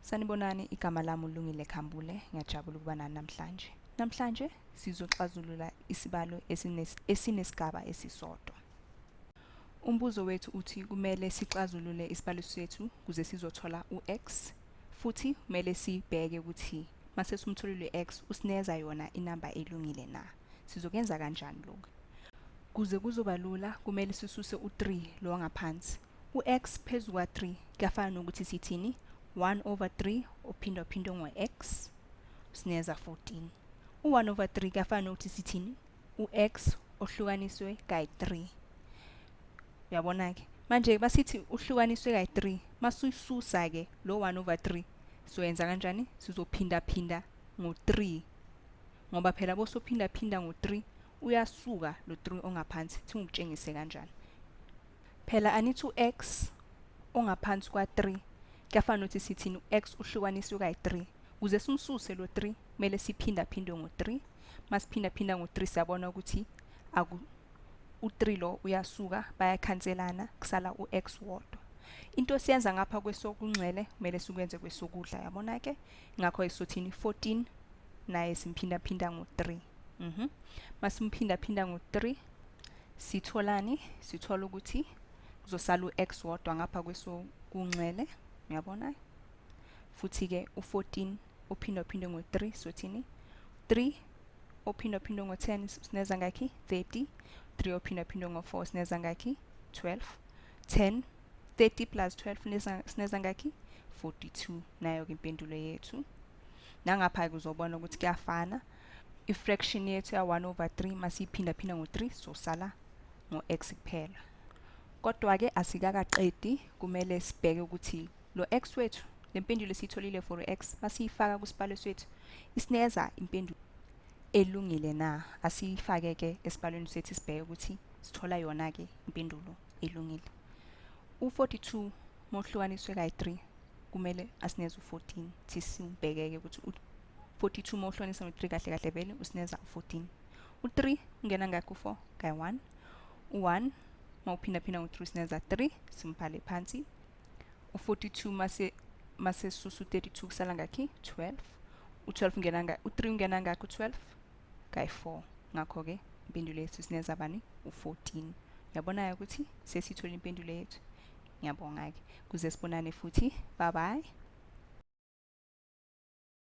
Sanibonani, igama lami uLungile Khambule, ngiyajabula ukuba nani namhlanje. Namhlanje sizoxazulula isibalo esinesigaba esisodwa. Umbuzo wethu uthi kumele sixazulule isibalo sethu ukuze sizothola u-x, futhi kumele sibheke ukuthi mase simtholile u-x usineza yona inamba elungile na. Sizokwenza kanjani lokhu? Kuze kuzoba lula kumele sisuse u-3 lo wangaphansi. U-x phezu kwa-3 kuyafana nokuthi sithini? 1 over 3 uphindwaphindwe ngo-x sineza 14. U-1 over 3 kuyafana nokuthi sithini? U-x ohlukaniswe kayi-3. Uyabona-ke? Manje basithi uhlukaniswe kayi-3, masuyisusa-ke lo 1 over 3 sizoyenza kanjani? Sizophindaphinda ngo-3, ngoba phela bosophindaphinda ngo-3 uyasuka lo 3 ongaphansi. Thingukutshengise kanjani? Phela anithi u-x ongaphansi kwa-3 kuyafana nokuthi sithini? U-x uhlukaniswe kayi-3. Ukuze simsuse lo 3 kumele siphindaphindwe ngo-3. Masiphindaphinda ngo-3 siyabona ukuthi u-3 lo uyasuka, bayakhanselana, kusala u-x wodwa. Into esiyenza ngapha kwesokunxele kumele sikwenze kwesokudla, yabona-ke? Ngakho-ke sizothini? 14 naye simphindaphinda ngo-3. Masimphindaphinda ngo-3 sitholani? Sithola ukuthi kuzosala u-x wodwa ngapha kwesokunxele, uyabona? Futhi-ke u-14 uphindwaphindwe ngo-3, sothini? 3 uphindwaphindwe ngo-10 sineza ngakhi? 30. 3 uphindwaphindwe ngo-4 sineza ngakhi? 12. 10, 30 plus 12 sineza ngakhi? 42. Nayo-ke impendulo yethu. Nangapha-ke uzobona ukuthi kuyafana. I-fraction yethu ya 1 over 3 masiyiphindaphinda ngo-3 sosala ngo-x kuphela. Kodwa-ke asikakaqedi, kumele sibheke ukuthi lo x wethu, le mpendulo esiyitholile for x, masiyifaka kusibalo sethu isineza impendulo elungile na. Asiyifake-ke esibalweni sethu sibheke ukuthi sithola yona-ke impendulo elungile. U-42 mohlukaniswe kayi-3 kumele asineze u-14. Sisibheke-ke ukuthi u-42 mohlukaniswe ngo-3 kahle kahle vele usineza u-14. U-3 ungena ngakho u-4 kayi-1. U-1 mawuphindaphinda ngo-3 sineza 3, simbhale phansi. U-42 mase susu 32 kusala ngakhi? 12. U-12 ungena nga u-3 ungena ngakho u-12 kayi-4. Ngakho-ke impendulo yethu sineza bani? U-14. Uyabona-ke ukuthi sesitholile impendulo yethu. Ngiyabonga-ke. Kuze sibonane futhi. Bye bye.